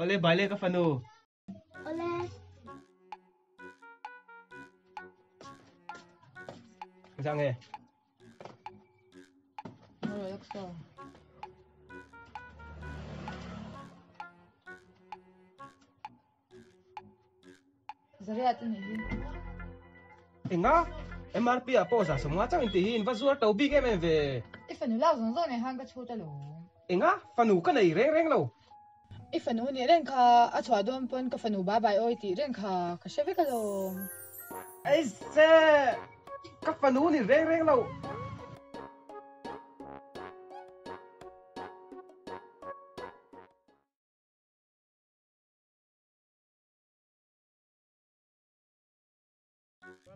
Awle bai le ka fanu. Awle. Engzah nge? Zariat a nih hi. Enga? MRP ah pawh 150 chauh in tih hi in va zuar to bik em em ve. I fanu lak zawng zawng nen khan ka chhut alawm. Enga? Fanu ka nei reng reng lo. I fanu nih reng kha a chhuah dawn pawn ka fanu bai bai awi tih reng kha ka hre vek alawm. Aise! Ka fanu nih reng reng lo.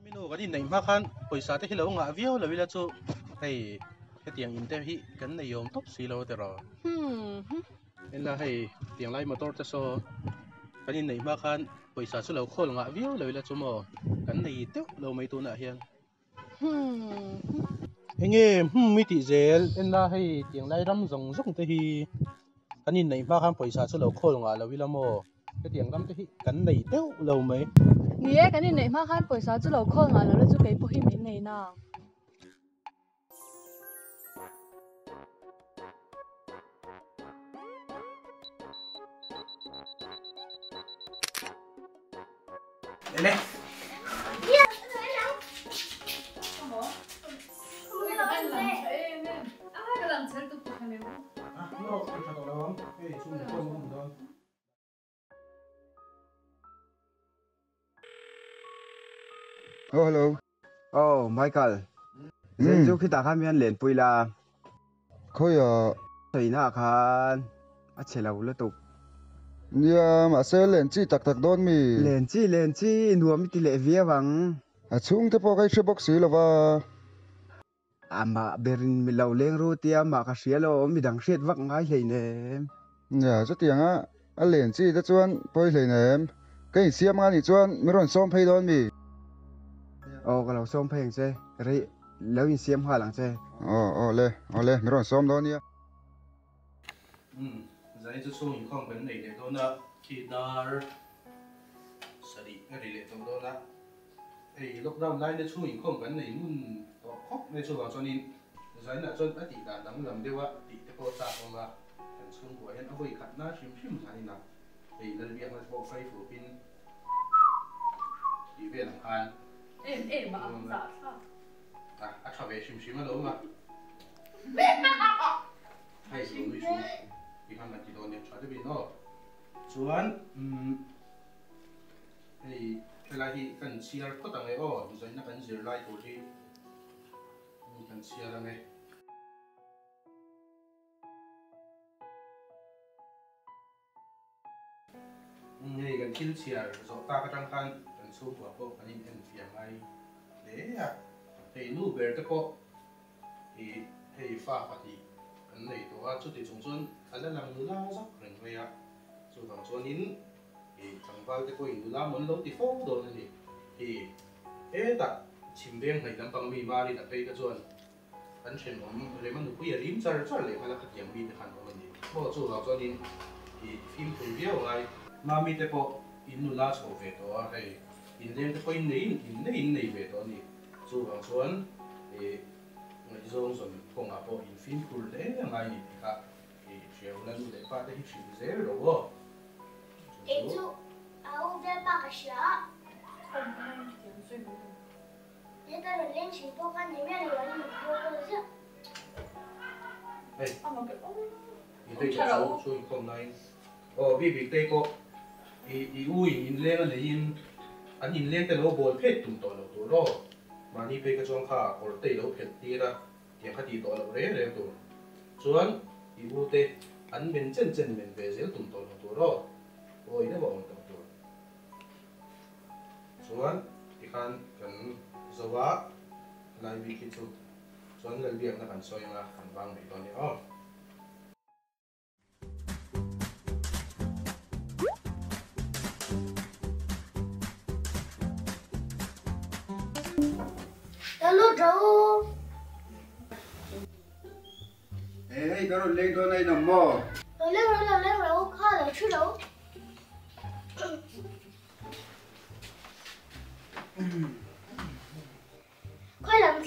Minu kan inneih hma khan pawisa te hi lo ngah viau lo ila chu hei hetiang in te hi kan nei awm tawp si lo tiraw enla hei tiang lai motor te saw kan inneih hma khan pawisa chu lo khawl ngah viau lo ila chu maw kan nei teuh lo mai tunah hian. Enge hum i tih zel enla hei tiang lai ram zawng zawng te hi kan inneih hma khan pawisa chu lo khawl ngah lo ila maw hetiang ram te hi kan nei deuh lo mai. Ni e, kan inneih hma khan pawisa chu lo khawl ngah lo la chu kei pawh hi min nei nang. Lele. Oh hello. Oh Michael. Zan chu khitah khan mi han lenpui la. Khawiah. Sawina ah khan a chhe lo lutuk. Nia, mahse len chi tak tak dawn mi? Len chi, len chi, nuam i ti leh viau ang. A chhungte pawh ka i hre bawk si lo va. Amah berin mi lo leng ru tia mah ka hria lo, midang hriat vak ngai hleinem. Nia, chutianga a len chi te chuan pawi hleinem. Ka insiam nga nih chuan mi rawn sawm phei dawn mi? Aw, ka lo sawm phei ang che. Rei lo insiam nghal ang che. Aw, aw le, aw le, mi rawn sawm dawn nia. Umm, zai chu chhung inkhawm kan nei leh dawn a, khi dar sarih a ri leh tawh dawn a. Hei lockdown lai na chhung inkhawm kan nei ngun tawh khawp mai chuvang chuanin zainah chuan a tih dan danglam deuh a tih te pawh chak awm a, kan chhungkua hian a vawi khatna hrim hrim zaninah hei Lalbiakna te pawh fai fupin tih vel ang khan Em em a ang zah thlak. A a tha ve hrim hrim alawm a. Hei lo nui hrim ti khan kan ti dawn nia tha deuhin aw. Chuan umm. Hei helai hi kan chhiar phawt ang e aw, zaina kan zir lai tur hi kan chhiar ang e. Hei kan thil chhiar zawh tak atang khan kan chhungkua pawh kan in enfiah ngai hle a, hei nu ber te pawh ih hei fa pahnih an nei tawh a, chuti chung chuan a la lang nula zak reng mai a, chuvang chuanin I tlangval te pawhin nula mawn lo ti fo dawn a ni. I hetah chhim veng hnaih lampang mi Marin a phei kha chuan kan thenawm Rema nupui a rim char char leh nghal a khatiang mi te khan awm a ni. Maw chuvang chuanin i fimkhur viau a ngai. Mami te pawh in nula chho ve tawh a, hei inleng te pawhin nei in nei in nei ve tawh a ni. Chuvang chuan i ngaihzawng zawn kawngah pawh in fimkhur hle a ngai ni tih kha I hriau la nu leh pa te hi hrilh zel ro aw. Kei chu a u bialpa ka hria a. Heta rawn leng thin pawh khan ni miah lo an in video call ziah. Hei i tei pawh chu chu inkhawm laiin aw bik bik tei pawh i i u in inleng a neiin an inleng te lo bawl phet tum tawh lo tur aw. Mahni phei kha chuan kha kawr te i lo phelh tir a. Tiang kha tih tawh loh reng reng tur chuan i u te an men chen chen men ve zel tum tawh lo tur aw, awi deuh a awm tawh tur. Chuan tikhan kan zo a, helai bik hi chu chuan Lalbiakna kan sawi anga kan vang mai dawn nia aw. Hei ka rawn leng dawn a inawm maw? Lo leng ro, lo leng ro, kha lo thu ro.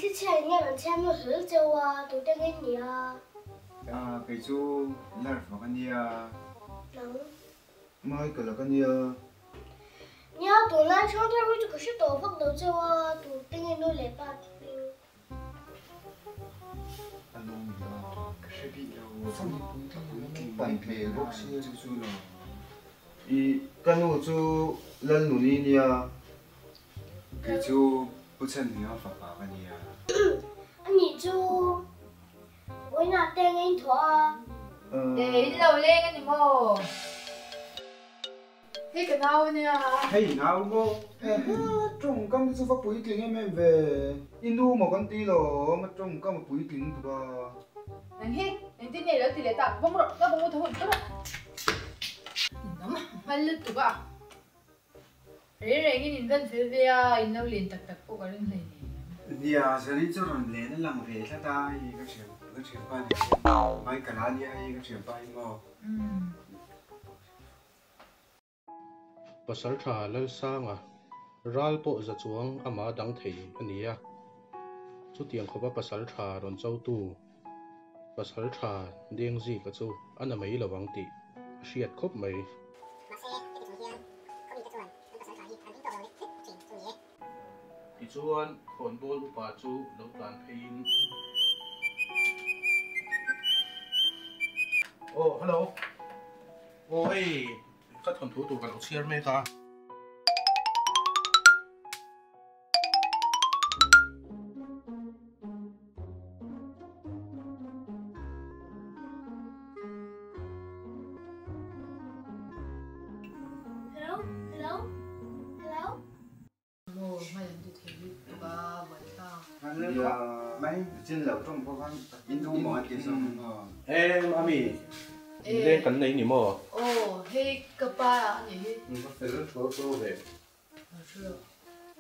Thil chhiar in nge rawn chhiar mu hlawl cheu a, tute nge in nih a? Kei chu Lerf ka nia. Nang? Michael-a ka nia. Nia, tunlai chhung thar hi chu ka hre tawh vak lo cheu a, tute nge nu leh pa hming? A lawm lo, ka hre bik lo. Ka puitling Pan hmel bawk sia. Chu chu lo. I ka nu chu Lalnuni nia. Kei chu Pu Chhanhniang fapa ka nia. Anih chu vawiinah te ngei in thawh a. Eh, in lo leng a ni maw? Hei ka nau a nia. Hei nau maw? Ehe, tawngkam te chu va puitling em em ve. I nu maw kan ti lawm, a tawngkam a puitling tuk a. Nang hi, engtin nge i lo ti leh tak? Bawng rawh, ka bawng u tho hun rawh. Nam hmal lutuk a. Reng rengin in van fel ve a, in lo len tak tak pawh ka ring hlei nem. Nia, Zari chu rawn len a lang ve tlat a, hei ka thian, ka thianpa nen hian Michael a nia hei ka thianpa hi maw. Pasaltha Lalsanga ral pawh za chuang ama dang thei a ni a, chutiang khawpa pasaltha rawn chotu Pasaltha Dengzika chu a na mai lo ang tih a hriat khawp mai. Tichuan, khawnbawl upa chu lo tlan pheiin. Aw, hello. Aw hei ka thawnthu tur ka lo chhiar mek a. Hello hello hello. Maw hmai an ti thei lutuk a buaithlak. Nia mai chin lo tawng pawh khan in duh maw a ti zawk ang aw. Em ami leng kan nei ni maw? Aw hei ka pa a nih hi. Va fel thaw thaw ve.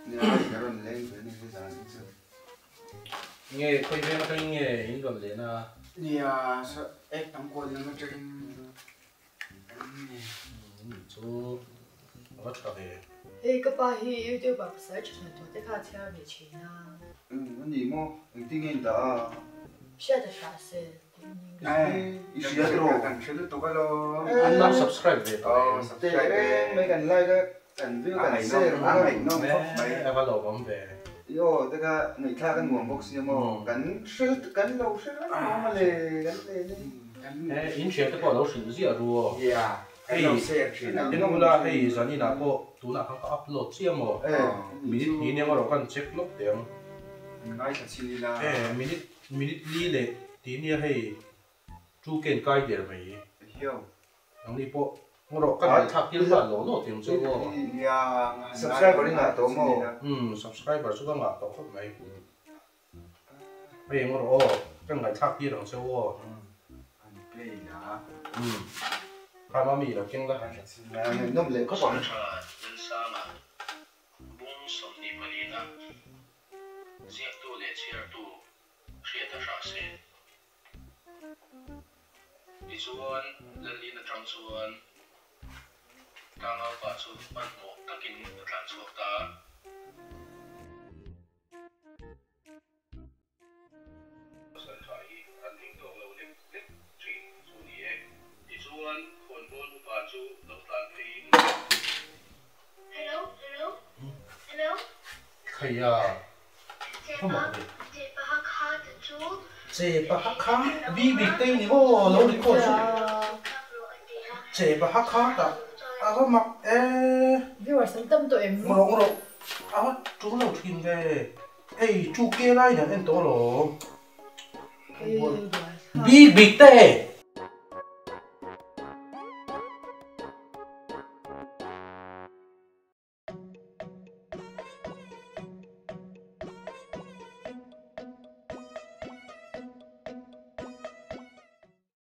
Nia hei ka rawn leng ve ni hi zan hi chu. Nge khawi veng atangin nge in rawn len a? Nia ek tam kual lam atangin kan ni. Nih chu a va tha ve. Hei ka pa hi YouTube ah pasal tha tha tawh te kha a chhiar ve thin a. A ni maw? Engtin nge in dah a? Hriat a hra sel tih in I hria tiraw? Kan hre lutuk alawm. An lo subscribe ve tawh em? Teh reng mai kan like a, kan view kan share bawk a. A ngaihnawm khawp mai. A va lawmawm ve. I aw te kha ngaihthlak a nuam bawk sia maw? Kan hre lutuk kan lo hre reng alawm a le kan le le. In thian te pawh a lo hrilh ziah ru aw. Kan lo share thin a. En ula hei zanin ah pawh tunah khan ka upload chiah maw? Minute hnih nia erawh kan check lawk teh ang. Ngaithla chin ila. Minute Minute li leh tih nia hei chu ken kai der mai. Hiau. Nangni pawh rawh ka ngaihthlak tir nghal lo lo tih ang chu aw. Nia Subscriber i ngah tawh maw? Umm subscriber chu ka ngah tawh khawp mai. Hei eng rawh aw ka ngaihthlak tir ang che u aw. An play la. Umm kha mami lo keng la. Ngaihnawm leh khawp ang. Tha Lalsanga bung 24 na ziaktu leh chhiartu hriat a hrah se. Tichuan, Lalin atang chuan Tlangaupa chu hmanhmawh takin a tlan chhuak ta a. Pasal tha hi an ring tawk lo lek lek thin chu ni e. Tichuan, khawnbawl upa chu lo tlan pheiin. Hello, hello, hello. Khaia, Che pa hakha bi bik te ni maw lo record chu Che pa hakha ta a va mak e. Viewers an tam tawh em? Ngawrh ngawrh a va tu lo thin ve. Hei chu ke lai dan en tawh alawm. Bi bik te.